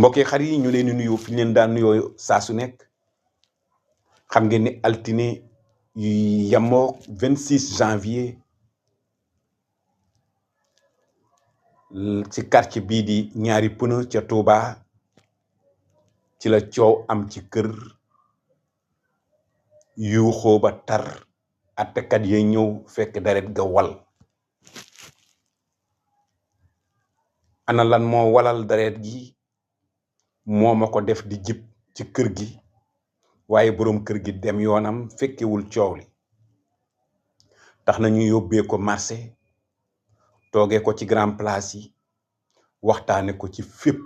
mbokk yi xarit yi ñu leen di nuyu fi ñu leen daan nuyoo saa su nekk xam ngeen ni altine yu yemoo 26 janvier ci quartier bii di ñaari pneu ca Touba ci la coow am ci kër yuuxoo ba tar attekat ya ñëw fekk deret ga wal. ana lan moo walal deret gi moo ma ko def di jib ci kër gi waaye boroom kër gi dem yoonam fekkewul coow li tax na ñu yóbbee ko marché toogee ko ci grand place yi waxtaane ko ci fépp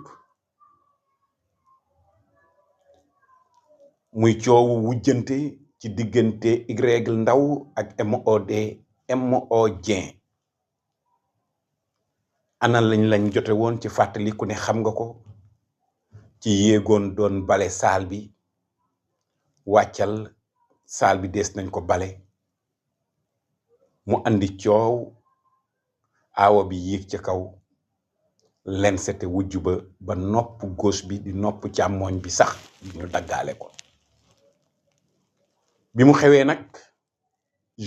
muy coowu wujjante ci diggante Y Ndaw ak MO Dieng ana lañ jote woon ci fàttali ku ne xam nga ko ci yéegoon doon bale saal bi wàccal saal bi des nañ ko bale mu andi coow aawa bi yéeg ca kaw len sete wujju ba nopp gauche bi di nopp càmmooñ bi sax ñu daggaale ko bi mu xewee nag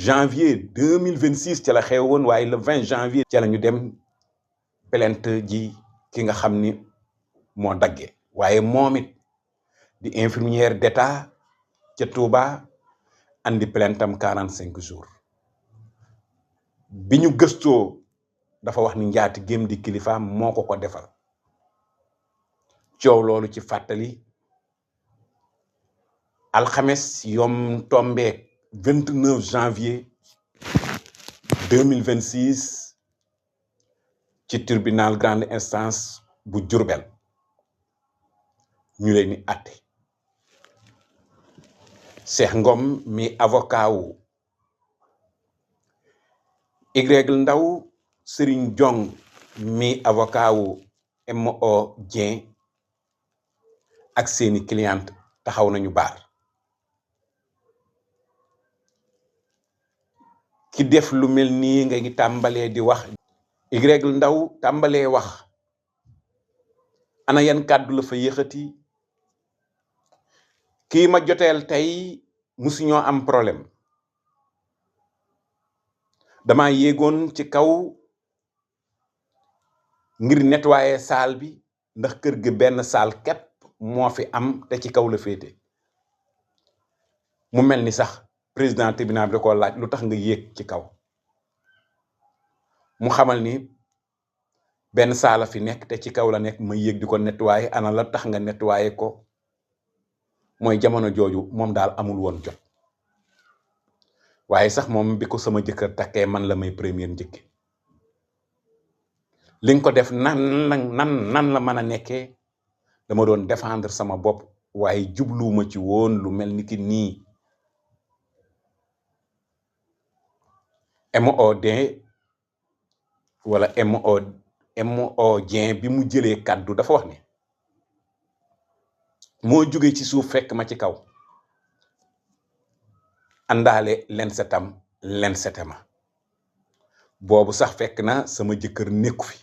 janvier 2026 ca la xew woon waaye le 20 janvier ca la ñu dem plainte ji ki nga xam ni moo dagge waaye moom it di infirmière d'état ca Touba andi plaintam 45 jours bi ñu gëstoo dafa wax ni njaati gém di kilifaam moo ko defal coow loolu ci fàttali alxames yom tombeek 29 janvier 2026 ci tribunal grande instance bu Diourbel ñu leen ni àtte Cheikh Ngom mi avocat wu Y Ndaw Serigne Jong mi avocat wu MO Dieng ak seeni cliente taxaw nañu baar ki def lu mel nii nga ngi tàmbalee di wax Y Ndaw tàmbalee wax ana yan kàddu la fa yëxati kii ma joteel tey musuñoo am problème dama yéegoon ci kaw ngir nettoyer salle bi ndax kër gi benn salle képp moo fi am te ci kaw la féete mu mel ni sax président tribunal bi da ko laaj lu tax nga yéeg ci kaw mu xamal ni benn salle fi nekk te ci kaw la nekk ma yéeg di ko nettoyer ana la tax nga nettoyer ko mooy jamono jooju moom daal amul woon jot waaye sax moom bi ko sama jëkkër takkee man la may première njëkk li nga ko def nan la mën a nekkee dama doon défendre sama bopp waaye jubluwuma ci woon lu mel ni ki nii MO Dieng bi mu jëlee kàddu dafa wax ne moo jóge ci suuf fekk ma ci kaw àndaale len sete ma boobu sax fekk na sama jëkkër nekku fi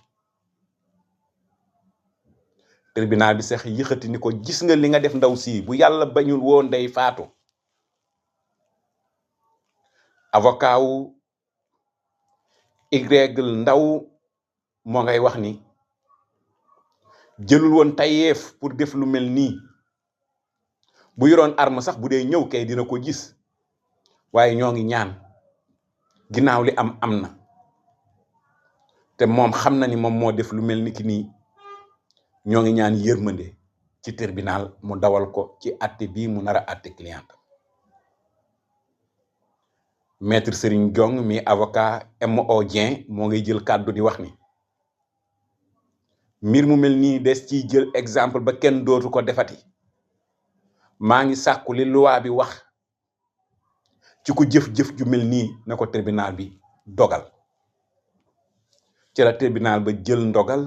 tribunal bi sax yëxati ni ko gis nga li nga def ndaw si bu yàlla bañul woon day faatu avocat wu Y Ndaw moo ngay wax ni jëlul woon tayeef pour def lu mel nii bu yoroon arme sax bu dee ñëw kay dina ko gis waaye ñoo ngi ñaan ginnaaw li am na te moom xam na ni moom moo def lu mel ni ki nii ñoo ngi ñaan yërmande ci tribunal mu dawal ko ci àtte bii mu nar a àtte client maître Serigne Jong mi avocat MO Dieng moo ngay jël kàddu di wax ni mbir mu mel nii des ciy jël exemple ba kenn dootu ko defati maa ngi sàkku li loi bi wax ci ku jëf-jëf ju mel nii na ko tribunal bi dogal ci la tribunal ba jël ndogal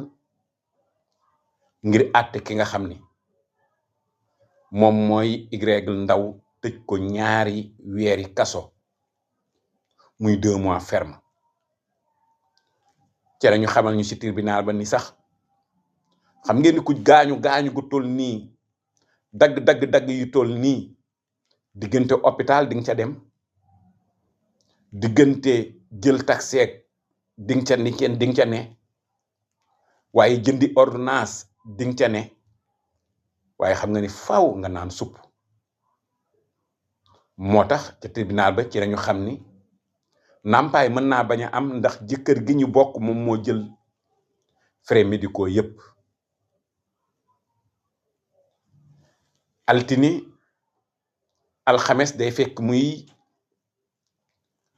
ngir àtte ki nga xam ni moom mooy Y Ndaw tëj ko 2 weeri kaso muy 2 mois ferme ci la ñu xamal ñu ci tribunal ba ni sax xam ngeen ni ku gaañu gu toll nii dagg yu toll nii diggante hôpital di nga ca dem diggante jël taxeeg di nga ca ne waaye jëndi ordonnance di nga ca ne waaye xam nga ni faaw nga naan supp. moo tax ca tribunal ba ci lañu xam ni nàmpaay mën naa bañ a am ndax jëkkër gi ñu bokk moom moo jël frais médicaux yépp. altine alxames day fekk muy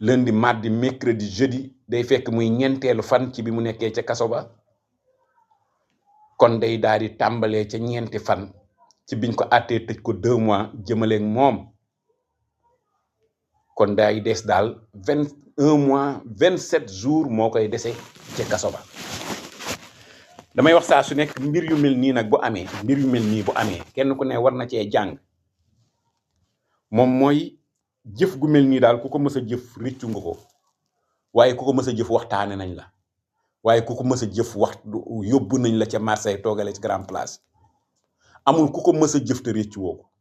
lundi mardi mercredi jeudi day fekk muy ñeenteelu fan ci bi mu nekkee ca kaso ba kon day daal di tàmbalee ca ñeenti fan ci biñ ko àttee tëj ko 2 mois jëmaleeg moom kon day des daal 21 mois 27 jours moo koy dese ca kaso ba. damay wax saa su nekk mbir yu mel nii nag bu amee kenn ku ne war na cee jàng moom mooy jëf gu mel nii daal ku ko mës a jëf rëccu nga ko waaye ku ko mës a jëf waxtaane nañ la waaye ku ko mës a jëf yóbbu nañ la ca Marseille toogale ci Grand Place amul ku ko mës a jëf te rëccu woo ko.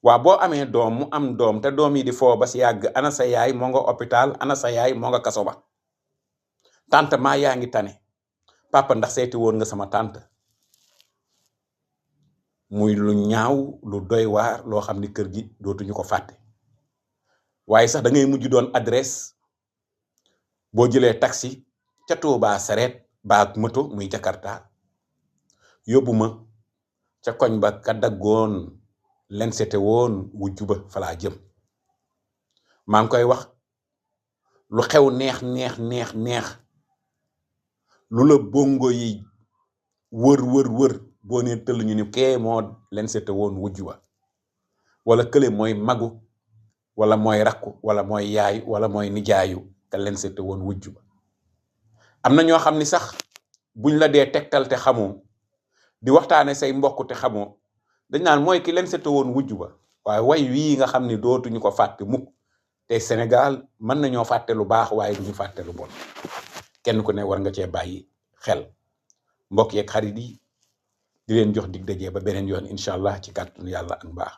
waa boo amee doom mu am doom te doom yi di foo ba si yàgg ana sa yaay moo nga hôpital ana sa yaay moo nga kaso ba tante maa yaa ngi tane papa ndax seeti woon nga sama tante muy lu ñaaw lu doy waar loo xam ni kër gi dootuñu ko fàtte waaye sax da ngay mujj doon adresse boo jëlee taxi ca Touba sareet baag moto muy Jakarta yóbbu ma ca koñ ba ka daggoon len sete woon wujju ba falaa jëm. maa ngi koy wax lu xew neex lu la bongo yi wër boo nee tëll ñu ni kee moo len sete woon wujju ba wala kële mooy magu wala mooy rakku wala mooy yaay wala mooy nijaayu ka len sete woon wujju ba. am na ñoo xam ni sax buñ la dee tegtal te xamoo di waxtaane say mbokk te xamoo dañ naan mooy ki len sete woon wujju ba waaye way wii nga xam ni dootuñu ko fàtte mukk te Sénégal mën nañoo fàtte lu baax waaye duñu fàtte lu bon kenn ku ne war nga cee bàyyi xel. mbokk yeeg xarit yi di leen jox dig daje ba beneen yoon incha allah ci kàttanu yàlla ak mbaax.